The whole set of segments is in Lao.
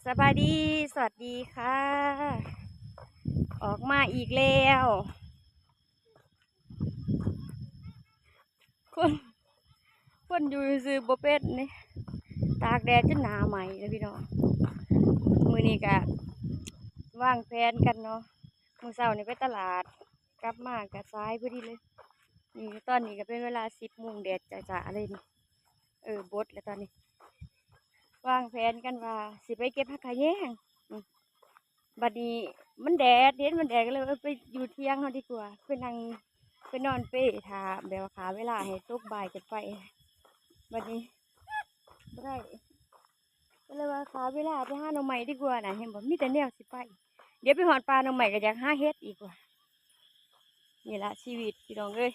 ສະບາຍດີ ສະຫວັດດີຄ່ະ ອອກມາອີກແລ້ວ. ຄົນ ຄົນຢູ່ຊື່ໆບໍ່ເປັນນີ້ ຕາກແດດຈົນໜ້າໄໝ້ເດ້ພີ່ນ້ອງ. ມື້ນີ້ກະວາງແຜນກັນເນາະ ມື້ເຊົ້ານີ້ໄປຕະຫຼາດ ກັບມາກະສາຍພໍດີເລີຍ. ນີ້ ຕອນນີ້ກະເປັນເວລາສິບໂມງ ແດດຈ້າໆເລີຍນີ້. ເອີ ບົດແລ້ວຕອນນີ້ ວາງແຜນກັນວ່າຊິໄປເກັບຜັກຂະແຍງ. ອືມ ບັດນີ້ມັນແດດ ເຫັນມັນແດດກະເລີຍວ່າ ເອີ ໄປຢູ່ຖຽງເຮົາດີກວ່າ ໄປນັ່ງ ໄປນອນເປຖ້າ ແບບວ່າຂ້າເວລາໃຫ້ຕົກບ່າຍຈັກໄປ. ບັດນີ້ບໍ່ໄດ້ ກະເລີຍວ່າຂ້າເວລາໄປຫາໜໍ່ໄມ້ດີກວ່ານະ ເຫັນບໍ່ ມີແຕ່ແນວຊິໄປ. ດຽວໄປຮອດປ່າໜໍ່ໄມ້ກະຢາກຫາເຫັດອີກວ່າ. ນີ້ລະຊີວິດພີ່ນ້ອງເອີຍ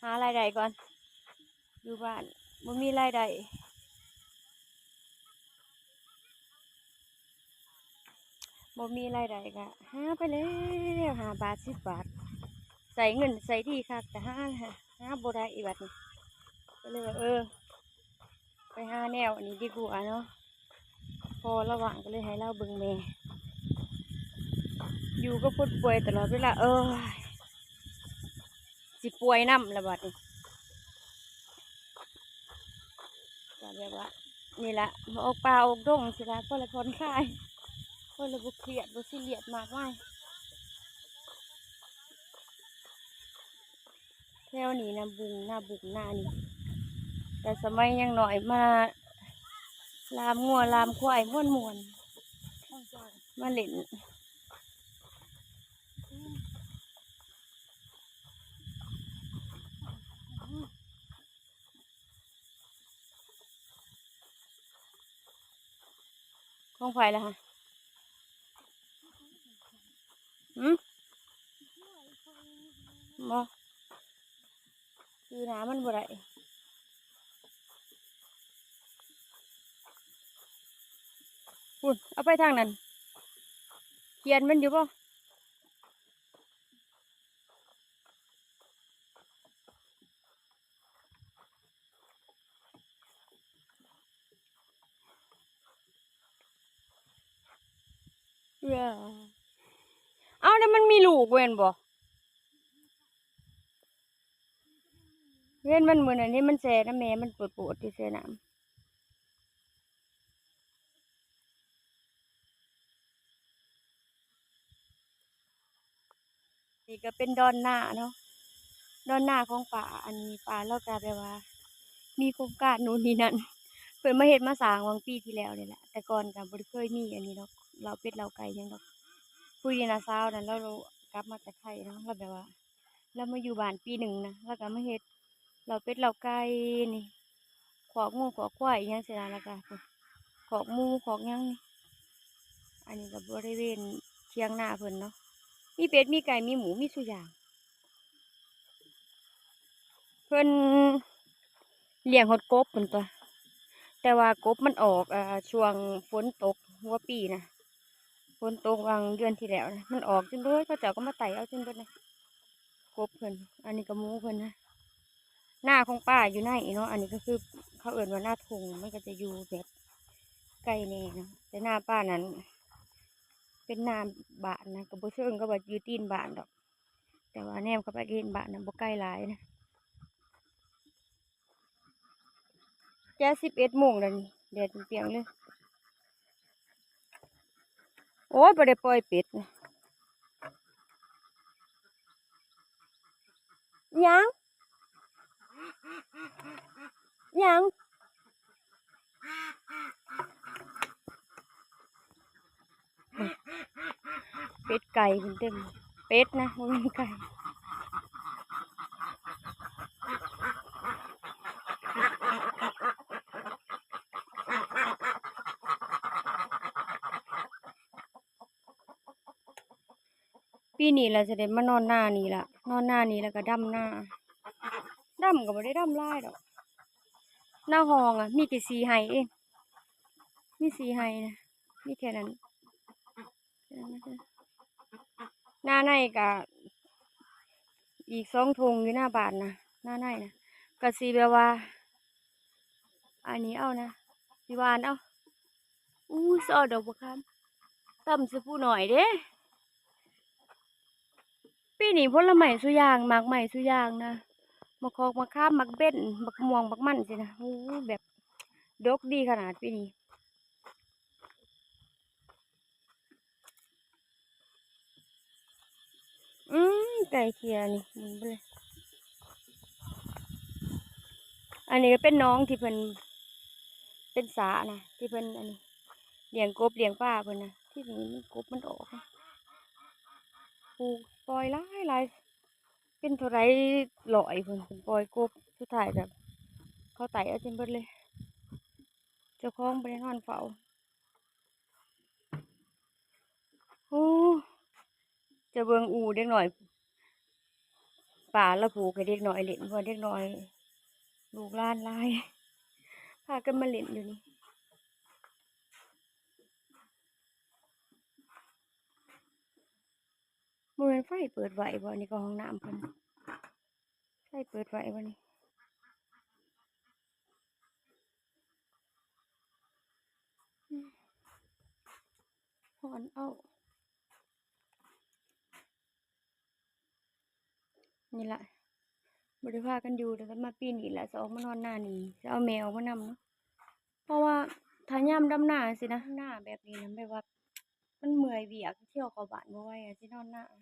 ຫາລາຍໄດ້ກ່ອນ ຢູ່ບ້ານບໍ່ມີລາຍໄດ້ ບໍ່ມີລາຍໄດ້ກະຫາໄປແລ້ວ ຫ້າບາດ ສິບບາດ ໃຊ້ເງິນໃຊ້ດີຄັກ ແຕ່ຫາ ຫາບໍ່ໄດ້ບັດນີ້ ກະເລີຍວ່າ ເອີ ໄປຫາແນວອັນນີ້ດີກວ່າເນາະ. ພໍລາວວ່າງກະເລີຍໃຫ້ລາວເບິ່ງແມ່ ຢູ່ກັບຄົນປ່ວຍຕະຫຼອດເວລາ ເອີ ຊິປ່ວຍນຳລະບັດນີ້. ກະແບບວ່ານີ້ລະ ມາອອກປ່າອອກດົງຊີ້ລະ ພໍລະຜ່ອນຄາຍ ພໍລະບໍ່ຄຽດ ບໍ່ຊີຣຽດມາກມາຍ. ແຖວນີ້ນະ ບຸງ ນາບຸງ ນານີ້ ແຕ່ສະໄໝຍັງນ້ອຍມາລາມງົວລາມຄວາຍມ່ວນໆ ມາຫຼິ້ນ. ຂອງໃຜລະຫະ? ຫືມ? ບໍ່ ຄືໜ້າມັນບໍ່ໄດ້. ພຸ້ນ ເອົາໄປທາງນັ້ນ ຂຽນມັນຢູ່ບໍ່? ເອີ ເອົາ ແລ້ວມັນມີລູກແມ່ນບໍ່? ເຫັນມັນມື້ນັ້ນນີ້ ມັນແຊ່ນຳແມ່ມັນໂປດໆ ຢູ່ແຊ່ນ້ຳ. ນີ້ກະເປັນດອນນາເນາະ ດອນນາຂອງປ້າ. ອັນນີ້ປ້າລາວກະແບບວ່າມີໂຄງການໂນ່ນນີ້ນັ້ນ ເພິ່ນມາເຮັດມາສ້າງຫວ່າງປີທີ່ແລ້ວນີ້ແຫຼະ. ແຕ່ກ່ອນກະບໍ່ໄດ້ເຄີຍມີອັນນີ້ດອກ ເລົ້າເປັດເລົ້າໄກ່ຫຍັງດອກ. ຜູ້ນີ້ນ້າສາວນັ້ນ ລາວກັບມາຈາກໄທເນາະ ລາວແບບວ່າ ລາວມາຢູ່ບ້ານປີໜຶ່ງນະ ລາວກະມາເຮັດເລົ້າເປັດເລົ້າໄກ່ນີ້ ຄອກງົວຄອກຄວາຍອີ່ຫຍັງຊີ້ນະ ແລ້ວກະຄອກໝູຄອກຫຍັງນີ້. ອັນນີ້ກະບໍລິເວນຖຽງນາເພິ່ນເນາະ ມີເປັດມີໄກ່ມີໝູມີຊຸຢ່າງ. ເພິ່ນລ້ຽງຮອດກົບພຸ້ນຕົວະ ແຕ່ວ່າກົບມັນອອກ ເອີ ຊ່ວງຝົນຕົກຫົວປີນະ ຝົນຕົກຫວ່າງເດືອນທີ່ແລ້ວນະ ມັນອອກຈົນເບິດ ເຂົາເຈົ້າກະມາໄຕ່ເອົາຈົນເບິດນະ ກົບເພິ່ນ. ອັນນີ້ກະໝູເພິ່ນນະ ນາຂອງປ້າຢູ່ໃນເນາະ ອັນນີ້ກະຄືເຂົາເອີ້ນວ່ານາທົ່ງ ມັນກະຈະຢູ່ແບບໄກແດ່ເນາະ. ແຕ່ນາປ້ານັ້ນເປັນນາບ້ານນະ ກະບໍ່ເຊີງກັບວ່າຢູ່ຕີນບ້ານດອກ ແຕ່ວ່າແນມເຂົ້າໄປກະເຫັນບ້ານນະ ບໍ່ໄກຫຼາຍນະ. ຈະສິບເອັດໂມງແລ້ວນີ້ ແດດປ່ຽງໆເລີຍ. ໂອ້ຍ ບໍ່ໄດ້ປ່ອຍເປັດນະ. ຫຍັງ? ຫຍັງ? ເປັດໄກ່ເພິ່ນເຕັມ ເປັດນະ ບໍ່ແມ່ນໄກ່. ປີນີ້ລະຈະໄດ້ມານອນນານີ້ລະ ນອນນານີ້ລະກະດຳນາ ດຳກະບໍ່ໄດ້ດຳຫຼາຍດອກ. ນາຮ່ອງອະ ມີແຕ່ສີ່ໄຮ່ເອງ ມີສີ່ໄຮ່ນະ ມີແຄ່ນັ້ນ. ນາໃນກະອີກສອງທົ່ງຢູ່ໜ້າບ້ານນະ ນາໃນນະ ກະຊິແບບວ່າ ອັນນີ້ເອົານະ ຊິຫວ່ານເອົາ ອູ້ຍ ຊໍດອກບັກຂາມ ຕຳໃສ່ປູໜ້ອຍເດ້. ປີນີ້ຜົນລະໄມ້ສູ່ຢ່າງ ໝາກໄມ້ສູ່ຢ່າງນະ ໝາກຂອກ ໝາກຂາມ ໝາກເບັນ ບັກມ່ວງ ບັກມັນຊີ້ນະ. ໂອ້ ແບບດົກດີຂະໜາດປີນີ້. ອືມ ໄກ່ເຂ່ຍນີ້ ເບິ່ງເບິ່ງ ອັນນີ້ກໍເປັນໜອງທີ່ເພິ່ນ ເປັນສະນະ ທີ່ເພິ່ນອັນນີ້ ລ້ຽງກົບລ້ຽງປາເພິ່ນນະ. ທີ່ນີ້ມັນ ກົບມັນອອກນະ ປູກປ່ອຍຫຼາຍໆ ເປັນເທົ່າໃດຮ້ອຍພຸ້ນ ປ່ອຍກົບ. ສຸດທ້າຍກໍເຂົາໄຕ່ເອົາຈົນເບິດເລີຍ ເຈົ້າຂອງບໍ່ໄດ້ນອນເຝົ້າ. ໂອ້ ຈະເບິ່ງອູ່ເດັກນ້ອຍ ປ້າລະຜູກໃຫ້ເດັກນ້ອຍຫຼິ້ນ ເພາະເດັກນ້ອຍລູກຫຼານຫຼາຍ ພາກັນມາຫຼິ້ນຢູ່ນີ້. ບໍ່ແມ່ນໄຟເປີດໄວ້ບໍ່? ນີ້ກໍຫ້ອງນ້ຳເພິ່ນ. ໃຜເປີດໄວ້ວະນີ້? ຮ້ອນເອົ້າ. ນີ້ລະ ບໍ່ໄດ້ພາກັນຢູ່ ແຕ່ມາປີນີ້ລະ ຊິອອກມານອນນານີ້ ຊິເອົາແມ່ອອກມານຳເນາະ. ເພາະວ່າຖ້າຍາມດຳນາຊີ້ນະ ນາແບບນີ້ນະ ແບບວ່າມັນເມື່ອຍວຽກ ທ່ຽວເຂົ້າບ້ານບໍ່ໄຫວ ຊິນອນນາ ຊິ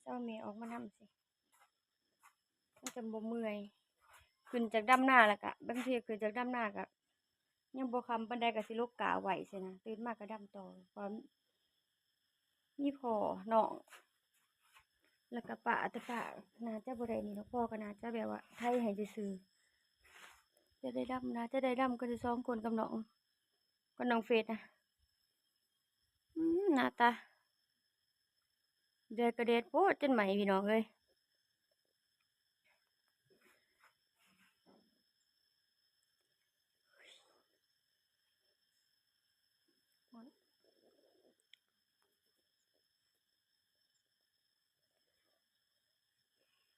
ເອົາແມ່ອອກມານຳຊີ້. ມັນຈະບໍ່ເມື່ອຍ. ຂຶ້ນຈາກດຳນາແລ້ວກະ ບາງທີຂຶ້ນຈາກດຳນາກະ ຍັງບໍ່ຄ່ຳປານໃດ ກະຊິລົກກາໄວ້ຊີ້ນະ ຕື່ນມາກະດຳຕໍ່. ເພາະມີພໍ່ນ້ອງ ແລ້ວກະປ້າ ແຕ່ປ້າໜ້າຈະບໍ່ໄດ້ນີ້ດອກ ພໍ່ກໍໜ້າຈະແບບວ່າໄຖໃຫ້ຊື່ໆ. ຈະໄດ້ດຳ ໜ້າຈະໄດ້ດຳກັນຢູ່ສອງຄົນກັບນ້ອງ ກັບນ້ອງເຟດນະ. ອືມ ໜ້າຕາ ແດດກໍແດດໂພດ ຈົນໄໝ້ພີ່ນ້ອງເອີຍ.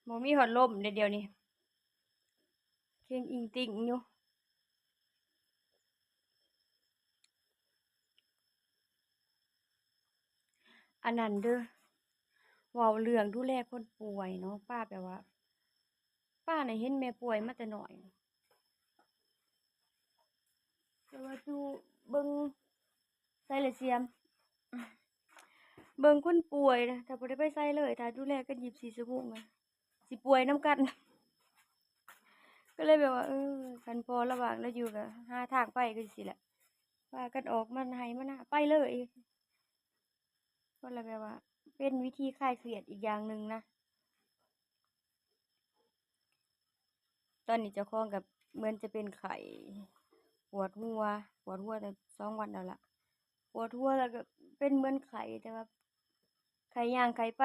ບໍ່ມີຮອດລົມເດ້ດຽວນີ້ ເຄັ່ງອີ່ງຕິ່ງຢູ່. ອັນນັ້ນເດີ ເວົ້າເລື່ອງດູແລຄົນປ່ວຍເນາະ ປ້າແບບວ່າ ປ້ານະເຫັນແມ່ປ່ວຍມາແຕ່ນ້ອຍ ແຕ່ວ່າຢູ່ເບິ່ງ ໃສລະສຽມ ເບິ່ງຄົນປ່ວຍນະ ຖ້າບໍ່ໄດ້ໄປໃສເລີຍ ຖ້າດູແລກັນຊາວສີ່ຊົ່ວໂມງນະ ຊິປ່ວຍນຳກັນ. ກໍເລີຍແບບວ່າ ເອີ ຄັນພໍລະຫວ່າງລະຢູ່ກໍຫາທາງໄປ ກໍຈັ່ງຊີ້ແຫຼະ ພາກັນອອກມາໄຮ່ມານາໄປເລີຍ. ກໍເລີຍແບບວ່າເປັນວິທີຄາຍຄຽດອີກຢ່າງໜຶ່ງນະ. ຕອນນີ້ເຈົ້າຂອງກໍເໝືອນຈະເປັນໄຂ້ ປວດຫົວ ປວດຫົວແຕ່ສອງວັນແລ້ວລະ ປວດຫົວແລ້ວກໍເປັນເໝືອນໄຂ້ ແຕ່ວ່າໄຂ້ຍ່າງໄຂ້ໄປ.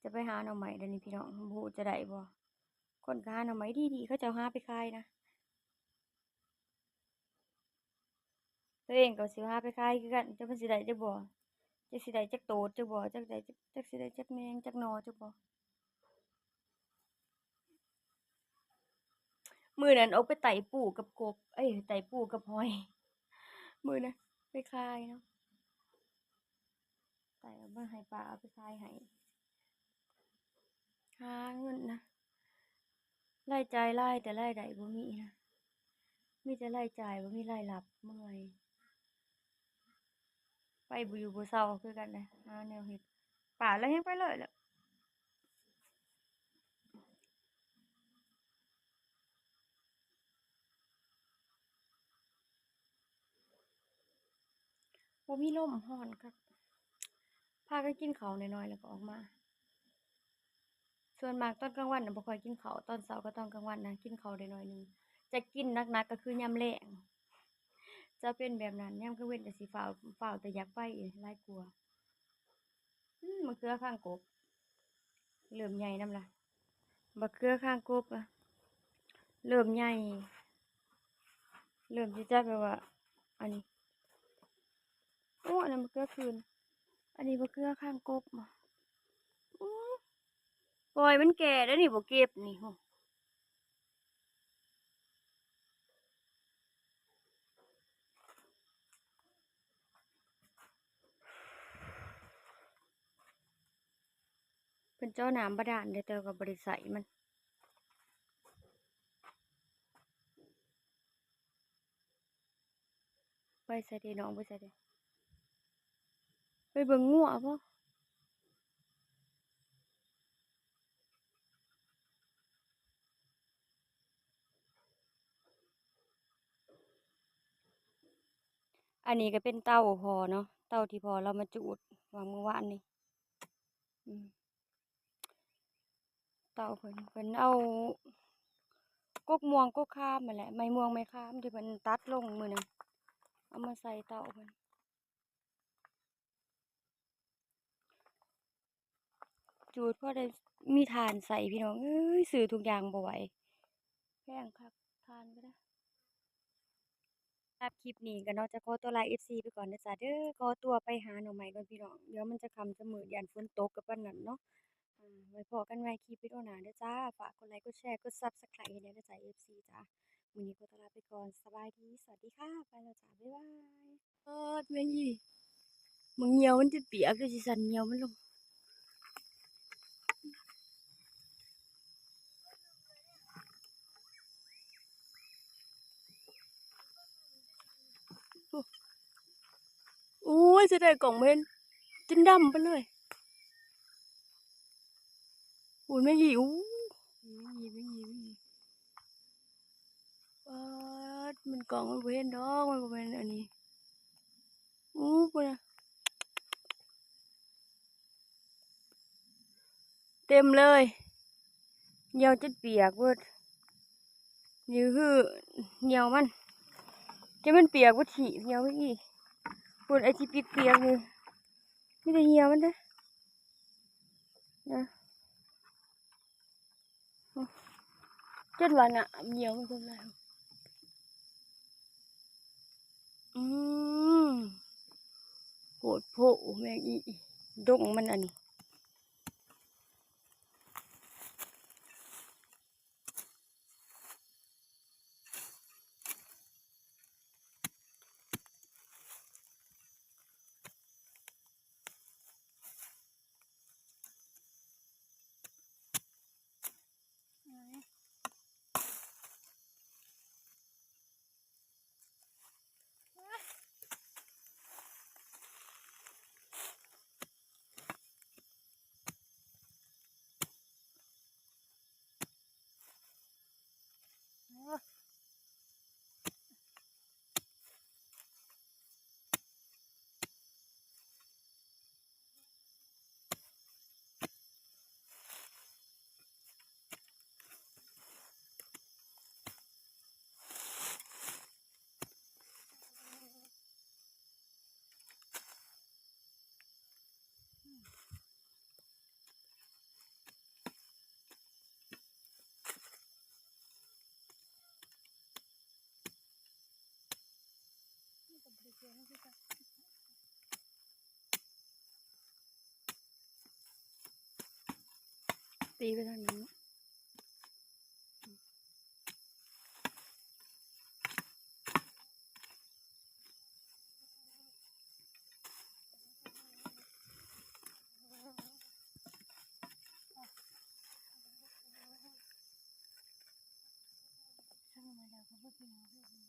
ຈະໄປຫາໜໍ່ໄມ້ດຽວນີ້ພີ່ນ້ອງ ບໍ່ຮູ້ຈະໄດ້ບໍ່. ຄົນກໍຫາໜໍ່ໄມ້ດີໆ ເຂົາເຈົ້າຫາໄປຂາຍນະ ຕົວເອງກໍຊິຫາໄປຂາຍຄືກັນ ຈັກມັນຊິໄດ້ຈັກບໍ່ ຈັກຊິໄດ້ຈັກໂຕດຈັກບໍ່ ຈັກໄດ້ຈັກ ຈັກຊິໄດ້ຈັກແມງຈັກໜໍ່ຈັກບໍ່. ມື້ນັ້ນອອກໄປໄຕ່ປູກັບກົບ ເອີຍ ໄຕ່ປູກັບຫອຍ ມື້ນັ້ນໄປຂາຍເນາະ ໄຕ່ເອົາມາໃຫ້ປ້າເອົາໄປຂາຍໃຫ້ ຫາເງິນນະ ລາຍຈ່າຍຫຼາຍແຕ່ລາຍໄດ້ບໍ່ມີນະ ມີແຕ່ລາຍຈ່າຍບໍ່ມີລາຍຮັບ ເມື່ອຍ ໄປບໍ່ຢູ່ບໍ່ເຊົາຄືກັນເດ້ ຫາແນວເຮັດ ປ້າລະແຮ່ງໄປເລີຍແຫຼະ. ບໍ່ມີລົມ ຮ້ອນຄັກ ພາກັນກິນເຂົ້າໜ້ອຍໆ ແລ້ວກໍອອກມາ. ສ່ວນມາກຕອນກາງວັນນະບໍ່ຄ່ອຍກິນເຂົ້າ ຕອນເຊົ້າກັບຕອນກາງວັນນະກິນເຂົ້າໄດ້ໜ້ອຍໜຶ່ງ ຈະກິນໜັກໆ ກໍຄືຍາມແລງ ຈະເປັນແບບນັ້ນ ຍາມກາງເວັນກໍຊິຟ້າວ ຟ້າວແຕ່ຢາກໄປຫຼາຍກວ່າ. ອືມ ມະເຂືອຄາງກົກ ເລີ່ມໃຫຍ່ນຳລະ ມະເຂືອຄາງກົກນະ ເລີ່ມໃຫຍ່ ເລີ່ມທີ່ຈະແບບວ່າ ອັນນີ້ ໂອ້ ອັນນັ້ນມະເຂືອຟືນ ອັນນີ້ມະເຂືອຄາງກົກ ອື ປ່ອຍມັນແກ່ແລ້ວນີ້ ບໍ່ເກັບນີ້ ໂອ້. ເຈາະນ້ຳບາດານເດ້ ແຕ່ວ່າກໍບໍ່ໄດ້ໃຊ້ມັນ. ໄປໃສເດນ້ອງ ໄປໃສເດ? ໄປເບິ່ງງົວບໍ? ອັນນີ້ກໍເປັນເຕົາພໍ່ເນາະ ເຕົາທີ່ພໍ່ລາວມາຈູດຫວ່າງມື້ວານນີ້. ອືມ ເຕົາເພິ່ນ ເພິ່ນເອົາກົກມ່ວງກົກຄາມຫັ້ນແຫຼະ ໄມ້ມ່ວງໄມ້ຄາມທີ່ເພິ່ນຕັດລົງມື້ນັ້ນ ເອົາມາໃສ່ເຕົາເພິ່ນ. ຈູດພໍໄດ້ມີຖ່ານໃຊ້ພີ່ນ້ອງເອີຍ ຊື້ທຸກຢ່າງບໍ່ໄຫວ ແພງຄັກ ຖ່ານກໍໄດ້. ສຳລັບຄລິບນີ້ກໍເນາະ ຈະຂໍຕົວລາເອັຟຊີໄປກ່ອນເດີຈ້າເດີ ຂໍຕົວໄປຫາໜໍ່ໄມ້ກ່ອນພີ່ນ້ອງ ດຽວມັນຈະຄ່ຳຈະມືດ ຢ້ານຝົນຕົກກໍປານນັ້ນເນາະ. ອາ ໄວ້ພໍ້ກັນໃໝ່ຄລິບວິດີໂອໜ້າເດີຈ້າ ຝາກກົດໄລກົດແຊ ກົດຊັບສະໄຄຣບ໌ໃຫ້ແດ່ເດີຈ້າ ເອັຟຊີ ຈ້າ. ມື້ນີ້ຂໍຕົວລາໄປກ່ອນ ສະບາຍດີ ສະຫວັດດີຄ່ະ ໄປແລ້ວຈ້າ ບາຍບາຍ. ປາດ ແມງອີ່ ໝາກຍ່ຽວມັນຈົນປຽກ ຄືຊິສັ່ນຍ່ຽວມັນລົງ. ໂອ້ຍ ເສຍດາຍກ້ອງບໍ່ເຫັນ ຈົນດຳໄປເລີຍ. ໂອ້ຍ ແມງອີ່ ໂອ້ຍ ແມງອີ່ ແມງອີ່ ແມງອີ່ ປາດ ມັນກ້ອງມັນບໍ່ເຫັນດອກ ມັນບໍ່ແມ່ນອັນນີ້. ໂອ້ ພຸ້ນນະ ເຕັມເລີຍ ຍ່ຽວຈົນປຽກເບິດ. ນີ້ຄືຍ່ຽວມັນ ຈະແມ່ນປຽກເບິດທີ່ ຍ່ຽວອີ່ ພຸ້ນ ໄອ້ທີ່ປຽກໆນີ້ ມີແຕ່ຫ່ຽວມັນເດ້ ນະ ຈົນວ່າໜ້າຫ່ຽວມັນຄົນລາວ. ອືມ ໂພດໂພ ແມງອີ່ ດົງມັນອັນນີ້. ຕີໄປທາງນັ້ນເນາະ. ຊ່າງມາແລ້ວກໍບໍ່ເປັນຫຍັງ.